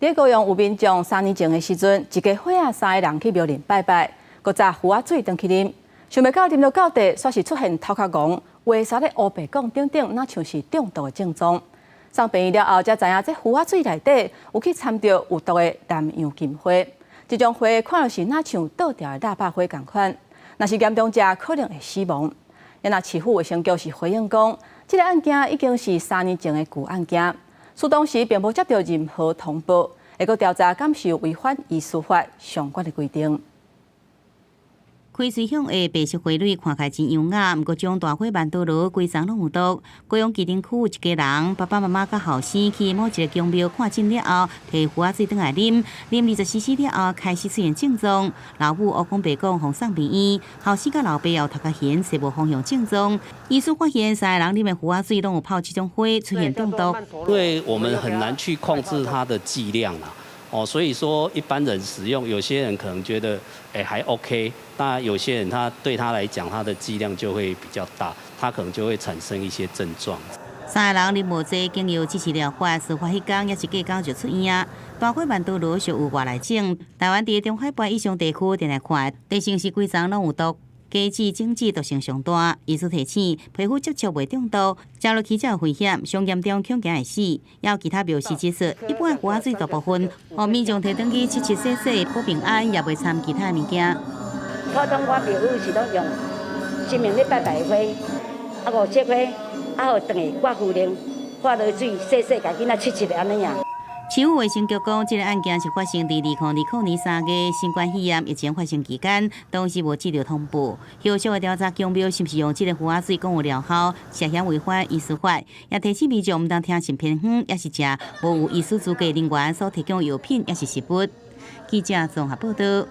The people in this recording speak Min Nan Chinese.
佇高雄有民眾3年前的時陣，一家伙仔三个人去廟裡拜拜，閣榨符仔水轉去啉，想袂到啉到到底，煞是出現頭殼戇、話煞咧烏白講等等，若像是中毒的症狀。送病院了後，才知影這符仔水內底有去摻著有毒的南洋金花，這種花看著是若像倒掉的喇叭花仝款，若是嚴重者可能會死亡。若市府衛生局是回應講，這个案件已經是三年前的舊案件。事當時並無接到任何通報，會閣調查敢是有違反醫師法相關的規定。開水鄉的白色花蕊看起來真優雅，毋過這種大花曼陀羅規叢攏有毒。高雄旗津區有一家人，爸爸媽媽佮後生去某一个宮廟看診了後，提符仔水轉來啉，啉20 cc 了後開始出現症狀，老母烏講白講，予送病院，後生佮老爸又頭殼眩，踅無方向症狀。醫師發現三个人啉的符仔水攏有泡這種花，出現中毒。因為我們很難去控制它的劑量啦。哦，所以說一般人使用，有些人可能覺得，欸，還 OK，但有些人他對他來講，他的劑量就會比較大，他可能就會產生一些症狀。三個人啉無濟，經由支持療法，事發彼工抑是隔工就出院啊。大花曼陀羅屬有外來種，台灣佇中海拔以上地區定來看，地性是規叢攏有毒。果子種子毒性上大，醫師提醒，皮膚接觸袂中毒，食落去才有危險，上嚴重恐驚會死。也有其他廟師指出，一般的符仔水大部分，予民眾提轉去拭拭洗洗保平安，也袂摻其他的物件。普通我廟宇是攏用神明咧拜拜的花，啊五色花，啊予轉去掛符令，化落水洗洗，共囡仔拭拭的按呢爾。市府衛生局講，這个案件是發生佇2020年3月新冠肺炎疫情發生期間，當時無接到通報。後續的調查宮廟是毋是用這个符仔水講有療效，涉嫌違反醫師法，也提醒民眾毋通聽信偏方，抑是食無有醫師資格人員所提供藥品，抑是食物。記者綜合報道。